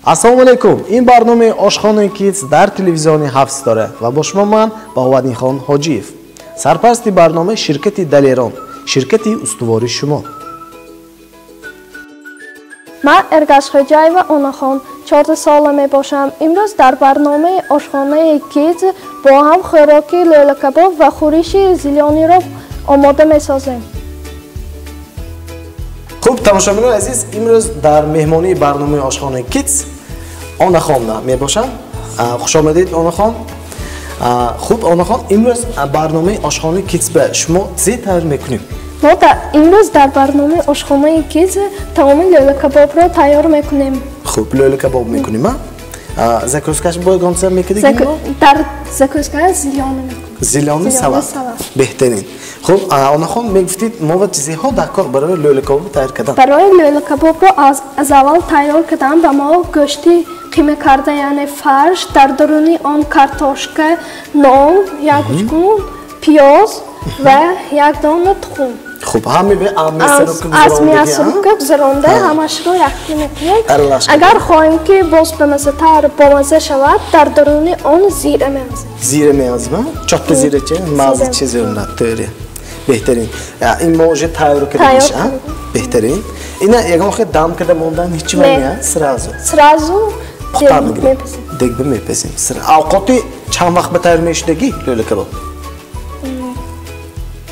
Ассалому алайкум. Ин барномаи Ошхонаи Kids дар телевизиони Ҳафт Ситора ва бо шумо ман Баҳоваддинхон Ҳоҷиев. Сарпарасти барнома ширкати Далерон, ширкати устувори шумо. Ман Эргашхоҷаева Онахон, 14 сола мебошам. Имрӯз дар барномаи Ошхонаи Kids бо ҳам хӯроки лӯлакабоб ва хӯриши зилёниро омода месозем. Хуб, тамошобинони азиз, имрӯз дар меҳмонии барномаи Ошхонаи Kids Онахон мебошам. Хуш омадед, Онахон. Хуб, Онахон, имрӯз барномаи Ошхонаи Kids ба шумо чӣ тайёр мекунем? Мо имрӯз дар барномаи Ошхонаи Kids таоми лӯлакабобро тайёр мекунем. Хуб, лӯлакабоб мекунем, а? Закускаш бо ягон мекунем? Дар закуска зилёни мекунем. Зилёни салат. Беҳтарин. Хуб, Онахон, мегуфтед, мо ва чизеҳо дар кор барои лӯлакабоб тайёр кардан? Барои лӯлакабобро аз аввал тайёр кардан ба мо гӯшти қима карда, яъне фарш, дар даруни он картошка, нон, як учкун, пиёз ва як дона тухм. Хуб, ҳаме аз мясорубка гузаронда ҳамашро якҷо мекунем. Агар хоҳем ки боз бамаззатар бомазза шавад, дар даруни он зира меандозем. Зира меандозем, чотта зира че мазза чизе онда, тӯри. Беҳтарин. Ин мо уже тайёр кардем, беҳтарин. Ина ягон хел дам карда мондан ҳеҷ чиз не, сразу. Сразу пухта мегирем. Дегба мепазем. Авқоти чанд вақт ба тайёр мешудагӣ лӯлакабоб?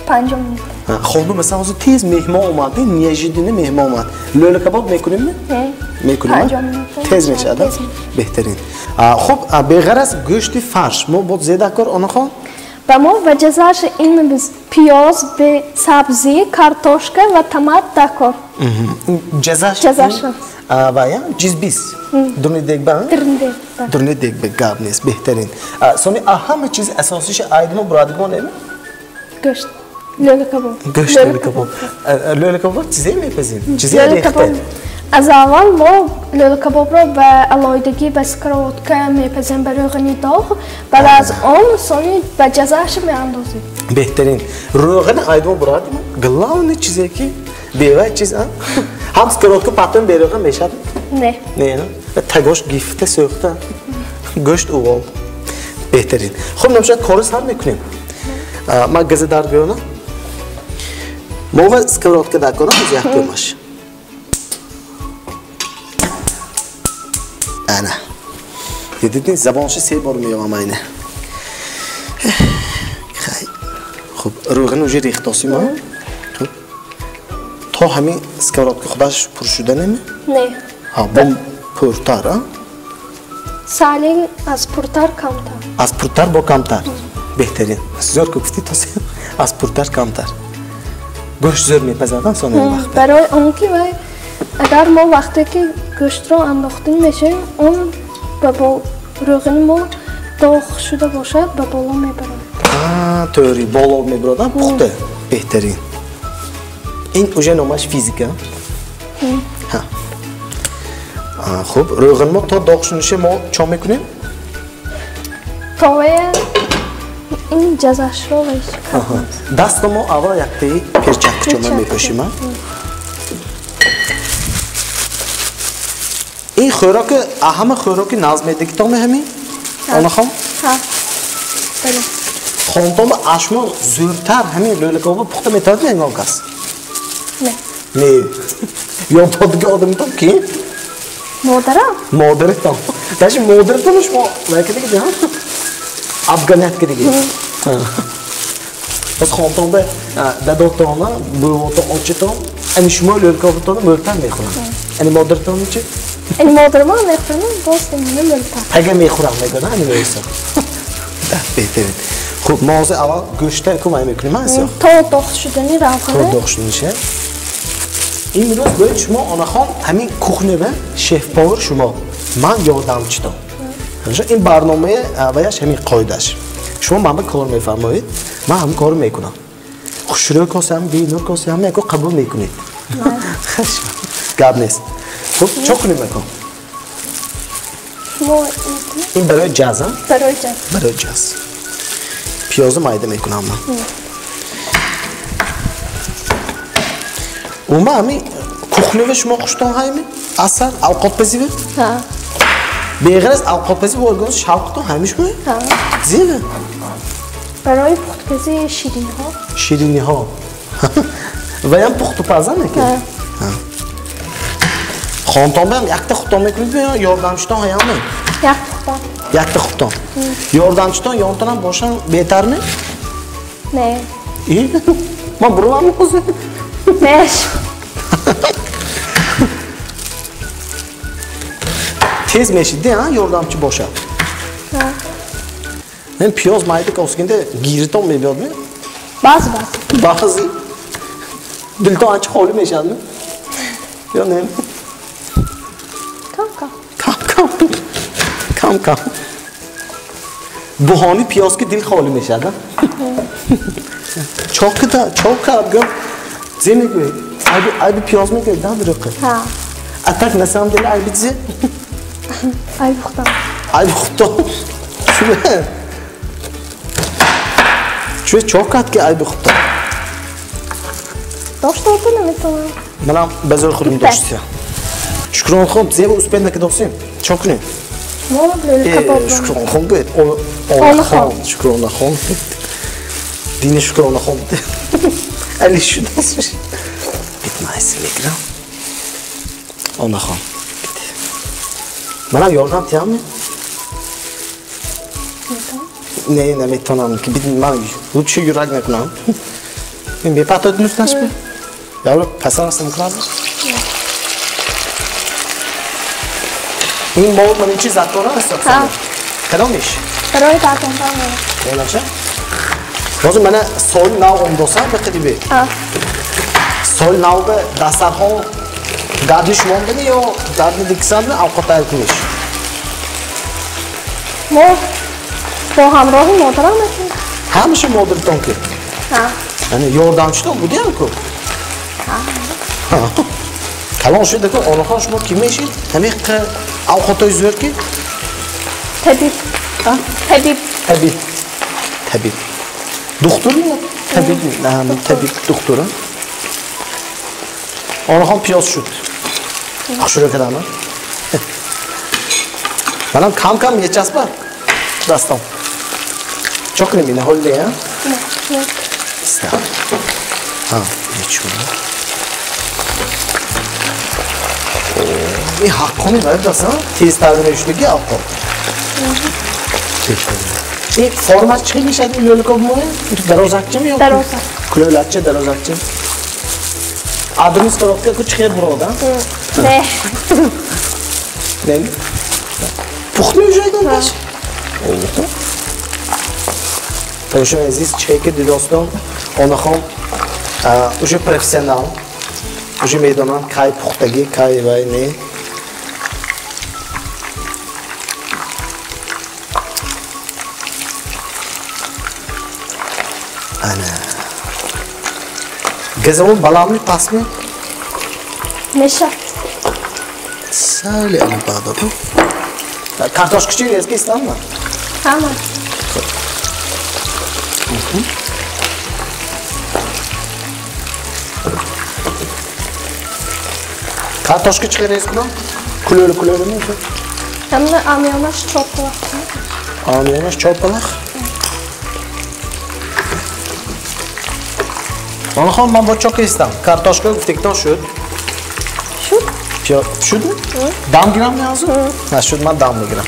5 минут. Хонум, масалан, ҳозир тез меҳмон омад, неожиданно меҳмон омад. Лӯлакабоб мекунем? Мекунем. Тез мешавад, беҳтарин. Хуб, беғараз гӯшти фарш мо бо зе дар кор, Онахон? Ба мо ва ҷазаш ин пиёз, сабзӣ, картошка ва томат дар кор. Ҷазаш? Ҷазаш. Ва я ҷизбис. Дурни дегба? Дурни дегба. Дурни дегба, гап нест, беҳтарин. Сони ҳама чизи асосиша айдимо бурадигон эми? Гӯшт. Лӯлакабоб. Гӯшт лӯлакабоб. Лӯлакабоб чизе мепазем? Чизе рехта? Аз аввал мо лӯлакабобро ба алоҳидагӣ ба сковородка мепазем ба рӯғани доғ, баъд аз он сони ба ҷазааш меандозем. Беҳтарин. Рӯғани айдимо бурадимо? Главное чизе ки бевай чиз, а? Ҳам сковородка потом берӯған мешавад? Не. Не, тагош гифта сӯхта. Гӯшт увол. Беҳтарин. Хуб, намшад кори сар мекунем. Ман газа дар биёнам. Мо ва сковородка дар корам як кӯмаш. Ана. Дидед, забонши се бор меёвам айна. Хай. Хуб, рӯғани уже рехтосим, а? Хуб. То ҳамин сковородка худаш пур шуда неми? Не. Ҳа, бо пуртар, а? Сали аз пуртар камтар. Аз пуртар бо камтар. Беҳтарин. Зӯр ки гуфтӣ, то аз пуртар камтар. Гӯшт зӯр мепазадан сони вақт. Барои он ки вай агар мо вақте ки гӯштро андохтем мешавем, он ба рӯғани мо доғ шуда бошад, ба боло мебарад. Тӯри, боло мебарад, пухта. Беҳтарин. Ин уже номаш физика. Ҳа. Хуб, рӯғани мо то доғ шуниша мо чо мекунем? Товая ин ҷазашро вайш. Дастро мо аввал яктаи перчаткачома мепӯшим. Ин хӯроки ҳама хӯроки наз медигитоме ҳамин? Онахон? Ҳа. Бале. Хонтома ашмо зӯртар ҳамин лӯлакобо пухта метавонад ягон кас? Не. Не. Ё додги одамитон ки? Модарам. Модаратон. Даже модаратон шумо вайкадиги, ҳа? Афганят кадиги. Пас хонтонда дадотона, бувотон, очитон, ани шумо лӯлакобатонро мӯлтар мехӯранд. Ани модаратон чи? Ани модарамон мехӯрам, боз ини мӯлтар. Пага мехӯрам мегӯяд, ани меиса. Беҳтарин. Хуб, мо ҳозир аввал гӯшта ку май мекунем, а сиёх? То доғ шудани равғана. То доғ шуданиша. Имрӯз бояд шумо, Онахон, ҳамин кухня шеф-повар шумо, ман ёрдамчитон. Ин барномаи ваяш ҳамин қоидаш. Шумо ман ба кор мефармоед, ман ҳам кор мекунам. Хушрӯ косам, бенур косам, яко қабул мекунед. Хаш. Гап нест. Хуб, чо кунем ако? Ин барои ҷаз, а? Барои ҷаз. Барои ҷаз. Пиёзу майда мекунам ман. Умуман ҳамин кухняве шумо хуштон ҳайми? Асар авқотпазиве? Ҳа. Беғараз овқатпазӣ бо ягон шавқтон ҳамиш мо? Ҳа. Зеро? Барои пухтпазии шириниҳо. Шириниҳо. Ваям пухтупаза неки? Ҳа. Хонтонбаям якта худтон мекунед ё ёрдамчитон ҳаямми? Якта худтон. Якта худтон. Ёрдамчитон ёнтонам бошан беҳтарми? Не. Ман буравам ҳозир? Не. Тез мешид, а ёрдамчи бошад? Ҳа. Ин пиёз майда коскинда гиритон мебиёдми? Баъзе баъзе. Баъзе? Дилтон анча холӣ мешавадми? Ё не? Кам кам. Кам кам. Кам кам. Буҳони пиёз ки дил холӣ мешавад, а? Чокида, чока, гап. Зе мегӯед? Айби пиёз мегӯед, да, дурӯқи? Ҳа. А так на самом деле айби зе? Айби худам. Айби худтон? Чӯ? Чӯ чокат ки айби худтон? Дошта ото наметавонам. Манам ба зӯр худам доштия. Шукронхон, зеро успед накардосем. Чо кунем? Мо лӯли кабоб. Шукронхон гӯед. Онахон. Шукронахон. Дини шукронахон. Али шудас. Битмайси мегирам. Онахон. Манам ёрдам тиямми? Не, наметавонам. Ман лучше юрак накунам. Мепатод нуфташми? Явро пасан астам кунам. Ин мод ман ин чиз затора аст? Ҳа. Кадомиш? Барои дардондан. Онаша? Ҳозир мана соли нав омдосам ба қадиби. Ҳа. Соли нав ба дастархон дарди шумо омдани ё дарди диксанди овқат тайёр куниш? Мо бо ҳамроҳи модарам мекунем. Ҳамаша модаратон ки? Ҳа. Яъне ёрдамчитон будиам ку? Ҳа. Калон шуда ку онахон шумо ки мешид? Ҳамин овқатҳои зӯр ки? Табиб. Табиб. Табиб. Табиб. Духтур ми? Табиб. Табиб духтур. Онахон пиёз шуд. Хушрӯ кардам. Манам кам кам мечаспа дастам. Чо кунем ина ҳолле, а? Не. Ҳа, мечунам. Ин ҳаққони барои дастам тезтар мешудаги овқот. Ин формаш чӣ мешавад ин лӯликоб моя? Дарозакча ми ё? Дарозак. Кулӯлакча, дарозакча. Адрес коробка ку чӣ бурода? Не. Не. Пухт мешавад баш? Тамошои азиз, чеки дидостон, онахон уже профессионал, уже медонанд кай пухтагӣ, кай вай не. Ана. Газовон баландми, пастми? Меша. Сали ана баъдо. Картошкачи резка истанма? Ҳама. Картошка чӣ рез кунам? Кулӯли кулӯли ми? Ҳамна амиёнаш чор палах. Амиёнаш чор палах? Онахон, ман бо чо кистам? Картошка гуфтегтон шуд? Шуд. Шуд? Дам гирам ми ҳозир? На, шуд, ман дам мегирам.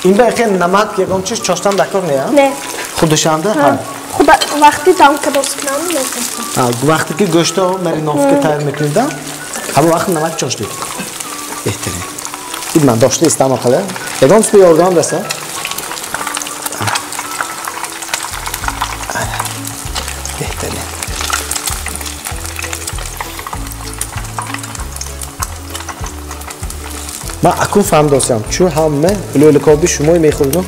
Ин ба яке намак ягон чиз чоштан дакор не, а? Не. Худашанда? Ҳа. Худа вақти дам кадос кунам мекунам. Вақте ки гӯшто мариновка тайёр мекунед, ҳамон вақт намак чоштед. Беҳтарин. Ин ман дошта истам ақала. Ягон чиз ёрдам раса? Беҳтарин. Ман акун фаҳмидосам, чун ҳама лӯликоби шумои мехӯрдам,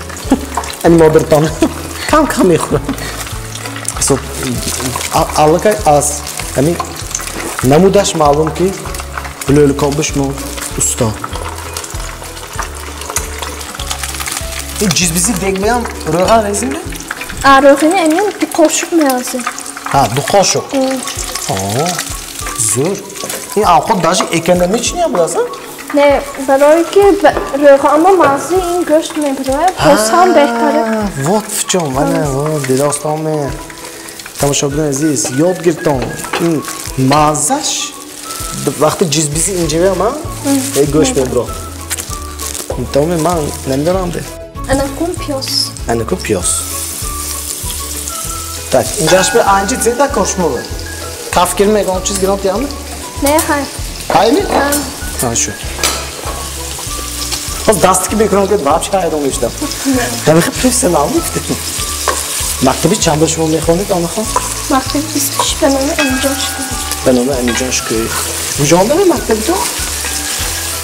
ани модаратон кам кам мехӯрам. Аллакай аз ҳамин намудаш маълум ки лӯликоби шумо усто. Ин ҷизбизи дегмаям рӯған резим? Рӯғани амин ду қошуқ меарзем. Ҳа, ду қошуқ. Зӯр. Ин авқот даже экономичный будааст? Не, барои ки рӯғанба маззаи ин гӯшт мебарояд, боз ҳам беҳтар. Вот в чём, вана, вот, дидостоме. Тамошобинони азиз, ёд гиртон. Ин маззаш вақти ҷизбизи инҷавия ман гӯшт мебурад. Томе ман намедонам де. Анакун пиёз. Анакун пиёз. Так, инҷаш бе анҷи зеда кошмове. Кафкир мегон чиз гирон тиям? Не, хай. Хайми? Ха, шуд. Боз дасти ки мекунам, ки вообще ҳайрон мешудам. Ҳамихи профессионал мегуфтед. Мактаби чанд шумо мехонед, Онахон? Мактаби 26 ба номи Аминҷон Шукуев. Ба номи Аминҷон Шукуев. Куҷо доред мактаби ту?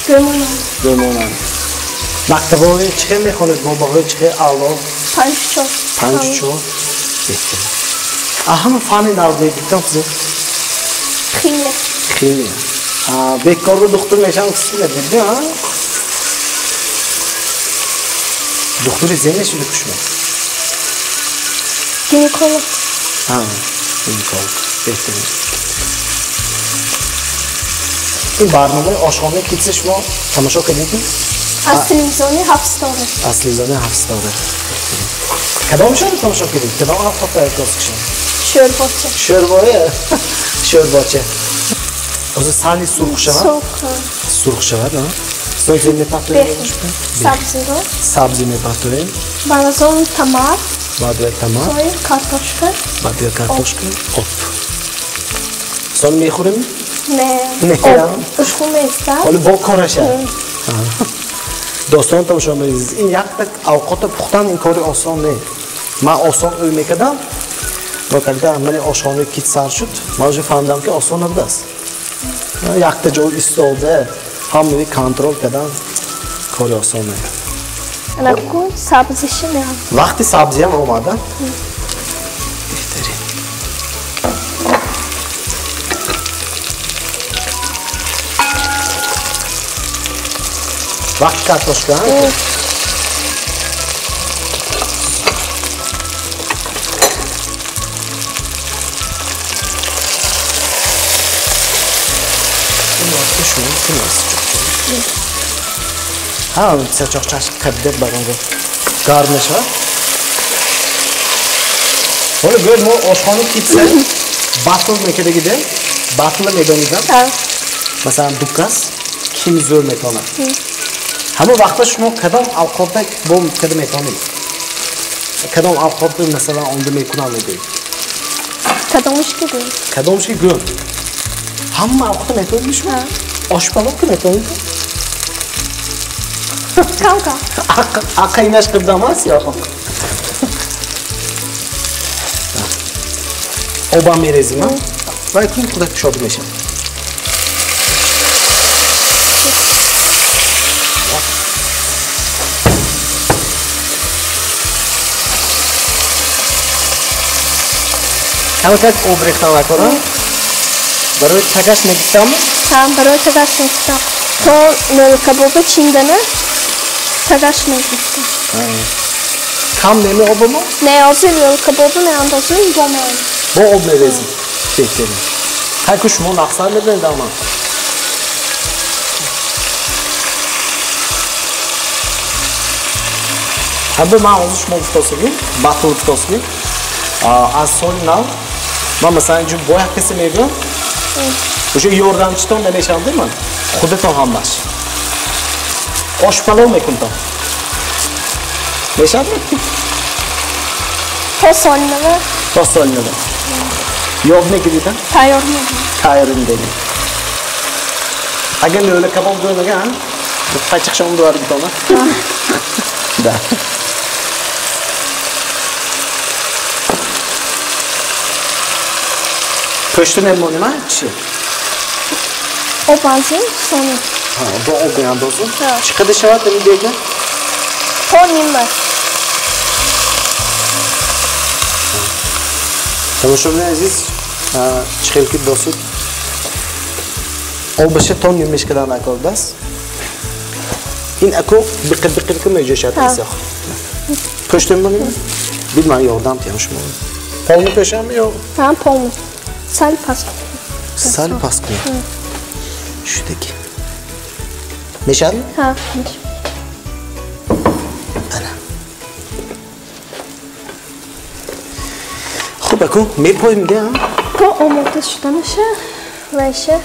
Гӯмонанд. Гӯмонанд. Мактабҳои чӣ хел мехонед? Бобаҳои чӣ хел аъло? 5-4. 5-4. Беҳтар. Ҳама фанни нав мегирифтам хизо? Химия. Химия. Бекорро духтур мешавам, киси медиди, а? Духтури зе мешуди кушма? Гинеколог. Гинеколог. Беҳтар. Ин барномаи ошхонаи китси шумо тамошо кардед? Аз телевизиони ҳафтситора. Аз телевизиони ҳафтситора. Кадомшонро тамошо кардед? Кадом авқотро эҳтиёс кишед? Шӯрбоча. Шӯрбоя? Шӯрбоча. Ҳозир сали сурх шавад? Сурх. Сурх шавад, а? Сабзи мепартоем? Сабзиро. Сабзи мепартоем. Баъд аз он томат. Баъд томат. Сои картошка. Баъд картошка. Об. Сон мехӯрем? Не. Не. Ушху меистад. Ҳоло бо кораша. Достон тамошобинони азиз, ин якта авқотро пухтан ин кори осон не. Ман осон ӯй мекардам, ва когда мани ошхонаи кит сар шуд, ман уже фаҳмидам, ки осон набудааст. Якта ҷо истода, ҳамаи контрол кардан кори осон не. Анакун сабзиши меам. Вақти сабзиам омада. Беҳтарин. Вақти картошка, ҳа, чоқчаш қабда баронго гарм мешавад. Ҳоло гӯед, мо ошхонаи китса батл мекардагидем, батлро медонидам. Масалан, ду кас ким зӯр метавонад. Ҳамон вақта шумо кадом авқотда бо карда метавонед? Кадом авқотда, масалан, онда мекунам мегӯед? Кадомш ки гӯед? Кадомш ки гӯед? Ҳама авқотда метавонед шумо? Ошпалов ки метавонед? Кам-кам. Ақайнаш қибдам аст ё? Обам мерезим, а? Вай кун худак кушода мешавад. Камакак об рехтан накорам? Барои тагаш мегиртам? Ҳа, барои тагаш мегиртам. То нӯлкабоба чиндана тагаш мегиртам. Кам неми обамо? Не, ҳозир нӯлкабоба меандозем, бо меем. Бо об мерезем. Беҳтарин. Ҳай ку шумо нақсар медонед ама? Ҳабе ман ҳозир шумо гуфтосагӣ, батл гуфтосагӣ, аз соли нав ман масалан инҷо бо як касе мегӯям, уже ёрдамчитон намешавам, ман худатон ҳамаш. Ошпалов мекунтон. Мешавад? То соли нав. То соли нав. Ёд мегиред? Тайёр мегирем. Тайёр мегирем. Агар лӯла кабоб гӯем, ага, пачиқшон дорад битона. Да. Пӯшти мемонем, а? Чӣ? Об азим, сони. Бо об меандозем? Чӣ қадар шавад ин дега? То нима. Тамошобинони азиз, чӣ хел ки досуд обаша то нимеш кардан накардааст. Ин аку биқир биқир ки меҷӯшад исоқ. Пӯшти мемонем? Бид ман ёрдам тиям шумо. Полни пӯшам ё? Ҳа, полни. Сал паст кун. Сал паст кун. Шудаги. Мешавад? Ҳа, мешавад. Ана. Хуб, акун мепоем де, То омода шуданаша вайша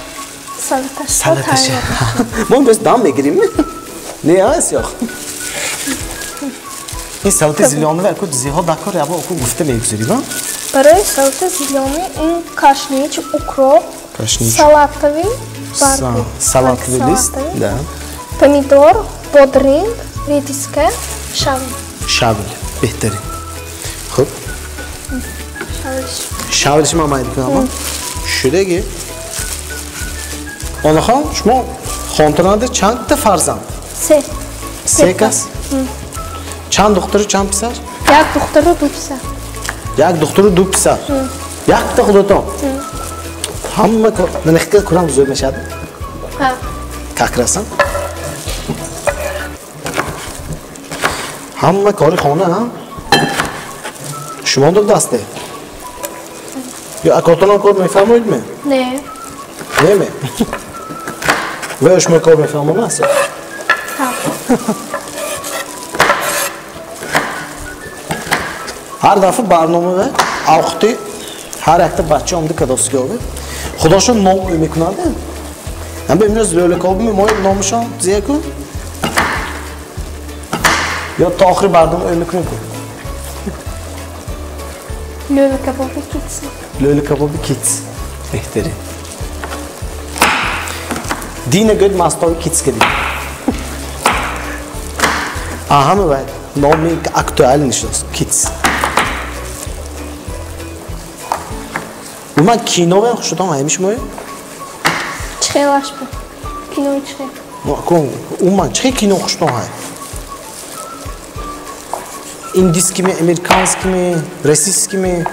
салаташ. Салаташ. Мо имрӯз дам мегирим. Не, асёх. Ин салати зелёный аку зиҳо дакор яба аку гуфта мегузарим, а? Барои салати зелёный ин кашнич, укроп, салатовый барг, салатовый лист, да. Помидор, бодринг, редиска, шавл. Шавл, беҳтарин. Хуб. Шавлиш ман майда кунам. Шудаги. Онахон, шумо хонтонада чандта фарзанд? Се. Се кас? Чанд духтару чанд писар? Як духтару ду писар. Як духтару ду писар? Якта худатон? Ҳама манихка курам зӯр мешавад? Ҳа. Как раз, ҳама кори хона, ҳа? Шумо додасте? Ё акотонам кор мефармоед ме? Не. Не ме? Ва шумо кор мефармонад? Ҳа. Ҳар дафъа барнома ва авқоти ҳар якта бача омда кадосига овед. Худошон ном ӯй мекунад. Ам имрӯз лӯлакобими мо номашон зия кун. Ё то охири барнома ӯй мекунем ку. Лӯлакабоби китс. Лӯлакабоби китс. Беҳтарин. Дина гӯд мастови китс кадим. Ҳама вай номи актуал нишост китс. Ман киноям хушудам ҳами шумоё? Чӣ хелаш бу? Кинои чӣ хел? Умуман чӣ хел кино хушудам ҳай? Индийскими, американскими, российскими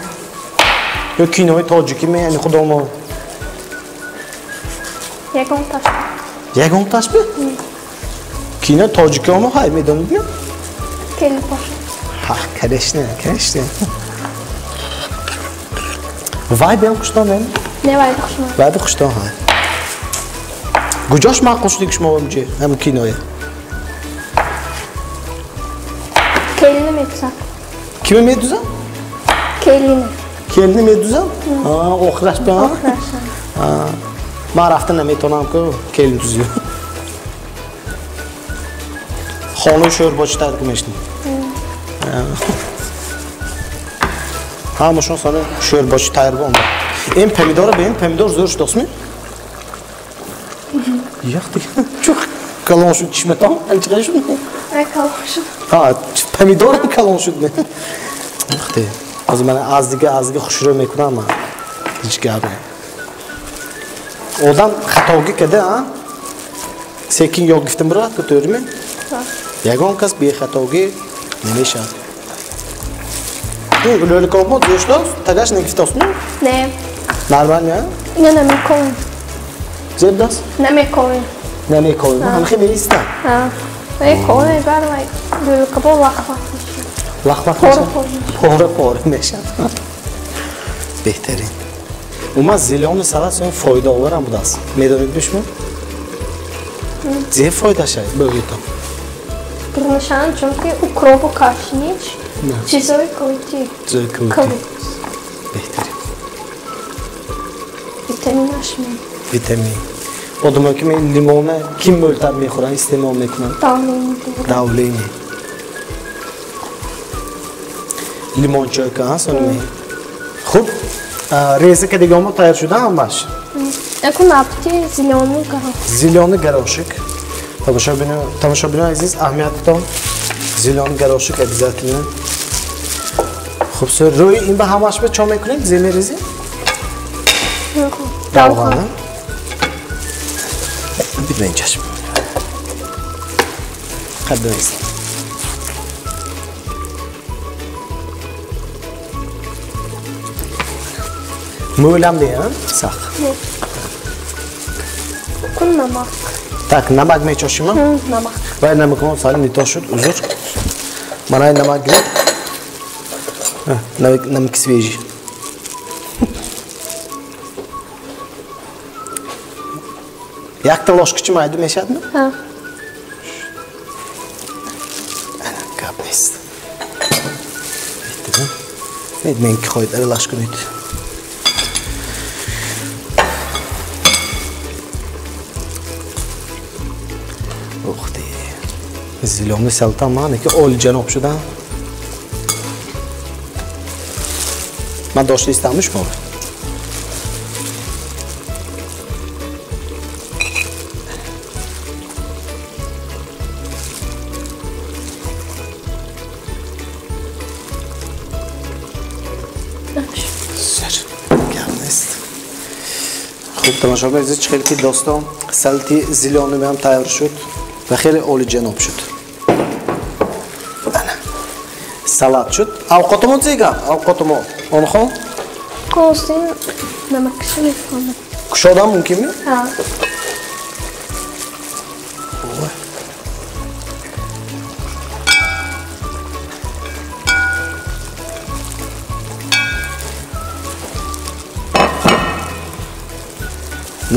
ё кинои тоҷикими, яъне худомо? Ягонташ. Ягонташ бу? Кино тоҷикиомо ҳай медонед ми? Келинпоша. Ҳа, конечно, конечно. Вай бем хуштон не? Не, вай хуштон. Вай хуштон ҳай. Куҷош ман хушдик шумо омҷи ҳамун киноя? Келини медузам. Кими медузам? Келини. Келини медузам? Охираш ба? Охираш. Ман рафта наметонам ку келин дузӣ. Хонаи шӯрбочи тарк мешнем. Ҳамашон сони шӯрбочи тайёр бо омад. Ин помидора бин, помидор зӯр шудосми? Яхти. Чух калон шуд чишматон? Чиқа шуд? Калон шуд. Ҳа, помидорам калон шуд. Яхти. Аз ман аз дига хушрӯ мекунам ман. Ҳеҷ гап не. Одам хатогӣ када, а? Секин ёд гирифтам бирад, ку тӯрими? Ягон кас бехатогӣ намешавад. Ин лӯликобо зӯр шудост? Тагаш нагирифтостми? Не. Нормально, а? Не, намековем. Зеб даст? Намековем. Намековем. Ҳамхе меиста? Ҳа. Мековем, бар вай лӯликобо лах-лах мешавад. Лах-лах мешавад? Пора-пора мешавад. Беҳтарин. Умуман зелёный салат сои фоидаоварам будааст. Медонед шумо? Зе фоидаша бигӯед. Дурнашан, чунки укробу кашнич, чизои кавити. Чизои кавити. Беҳтарин. Витаминаш ми. Витамин. Одамое ки лимона ким мӯлтар мехӯранд, истеъмол мекунанд? Давление. Давление. Лимон чойка, а, сони. Хуб, реза ка дига омо тайёр шуда ҳамаш? Яку напти зелёный горошек. Зелёный горошек. Тамошобинони азиз, аҳамиятатон зелёный горошек обязательно. Хуб, рӯи ин ба ҳамаш ба чо мекунем? Зе мерезем? Равған. Бидвен чашм. Қаддоист. Мӯлам не, а? Сахт. Кун намак. Так, намак мечошим, а? Намак. Вай намакон сали нито шуд, узр. Манай намак гиред. Намаки свежий. Якта ложкачи майда мешавадми? Ҳа. Ана гап нест. Мен ки хоҳед аралаш кунед. Ух ты. Зелёный салатам ман ки олиҷаноб шудам. Ман дошта истамми шумо? Хуб, тамошобин азиз, чӣ хеле ки достон салати зелёный ҳам тайёр шуд ва хеле олиҷаноб шуд. Ана салат шуд. Авқотумон чӣ гап? Авқотумон онхон? Косин намакши мефаҳмам. Кушодан мумкинми? Ҳа.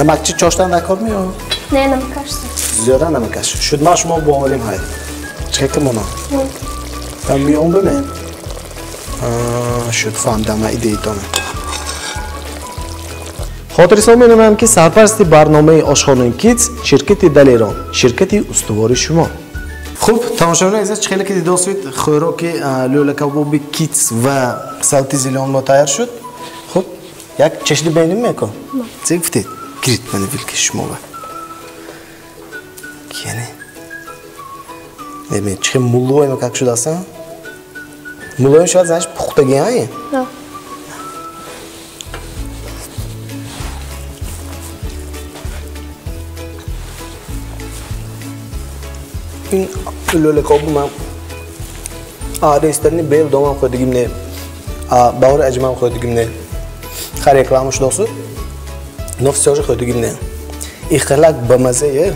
Намакчи чоштан накор ми ё? Не, намакаш. Зиёда намакаш. Шуд, ман шумо боварим ҳай. Чӣ ки мона? Там миён бибин. Шуд, фаҳмидам ман идеятона. Хотиррасон менамоям ки сарпарасти барномаи ошхонаи Kids ширкати Далерон, ширкати устувори шумо. Хуб, тамошобинони азиз, чӣ хеле ки дидосед, хӯроки лӯлакабоби Kids ва салати зелён мо тайёр шуд. Хуб, як чашди бинем мекун. Чӣ гуфтед? Гирид мани вилки шумова. Кияне? Неме, чӣ мулоим как шудасан? Мулоим шуд, значит, пухтаги, ай? Да. Ин лӯлакобу ман ресторани бел домам хӯрдагим не, баҳори аҷмам хӯрдагим не. Ха реклама шудосу, но всё же хӯрдагим не. Ихтилак ба мазае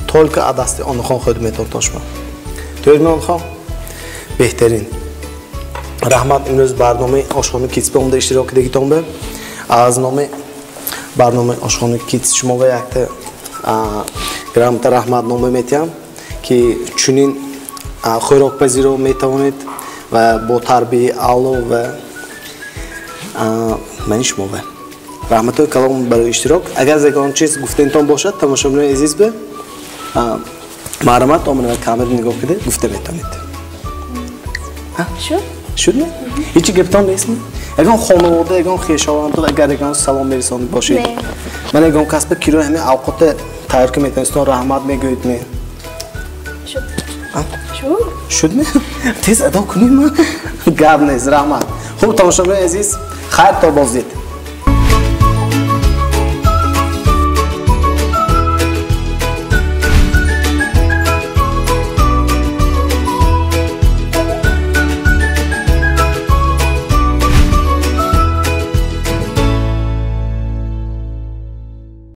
только аз дасти Онахон хӯрда метавонтон шумо. Тӯрми Онахон? Беҳтарин. Раҳмат, имрӯз барномаи ошхонаи Kids ба омада иштирок кардагитон бе. Аз номи барномаи ошхонаи Kids шумо ба якта грамота раҳматнома метиҳам ки чунин хӯрокпазиро метавонед ва бо тарбияи аъло ва мани шумо ва раҳматҳои калом барои иштирок. Агар ягон чиз гуфтанитон бошад, тамошобинони азиз бе марҳамат омада камера нигоҳ кида гуфта метавонед. Шуд? Шуд? Ҳеҷ гапитон нестми? Ягон хонавода, ягон хешовандон агар ягон салом мерасонед бошед. Ман ягон кас ба кирои ҳамин авқотта тайёр ки метавонистон раҳмат мегӯед ме? Шуд. Шуд? Шуд ме? Тез адо кунем ма? Гап нест, раҳмат. Хуб, тамошобинони азиз, хайр то боздид.